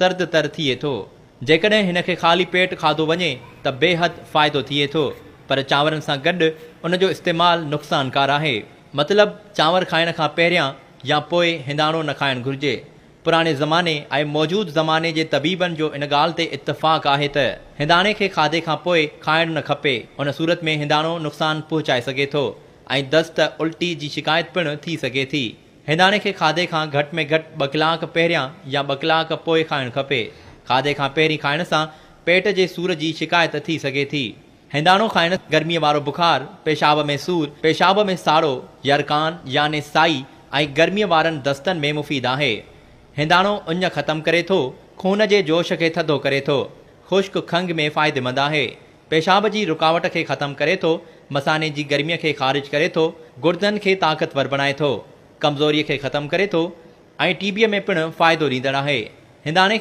سرد تر ٿئي ٿو. جيڪڏهن هن کي خالي پيٽ کاڌو وڃي ته بيحد فائدو ٿئي ٿو، پر چانورن سان گڏ ان جو استعمال نقصانڪار آهي. مطلب چانور کائڻ کان پهريان يا پوء هنداڻو نه کائڻ گهرجي. پراڻي زماني ۽ موجود زماني جي طبيبن جو ان ڳالهه تي اتفاق آهي ته هنداڻي کي کاڌي کان پوء کائڻ نه کپي، ان صورت ۾ هنداڻو نقصان پهچائي سگهي ٿو ۽ دست، الٽي، جي شڪايت پڻ ٿي سگهي ٿي. هنداڻي کي کاڌي کان گهٽ ۾ گهٽ ٻه ڪلاڪ پهريان يا ٻه ڪلاڪ پوء کائڻ کپي. کاڌي کان پهرين کائڻ سان پيٽ جي سور جي شڪايت ٿي سگهي ٿي. هنداڻو کائڻ گرميء وارو بخار، پيشاب ۾ سور، پيشاب ۾ ساڙو، يرقان يعني سائي ۽ گرميء وارن دستن ۾ مفيد آهي. هنداڻو اڃ ختم ڪري ٿو، خون جي جوش کي ٿڌو ڪري ٿو، خشڪ کنگهه ۾ فائديمند آهي. پيشاب جي رڪاوٽ کي ختم ڪري ٿو، مثاني جي گرميء کي خارج ڪري ٿو، گردن کي طاقتور بڻائي ٿو، ڪمزوريء کي ختم ڪري ٿو ۽ ٽي بيء ۾ پڻ فائدو ڏيندڙ آهي. هنداڻي.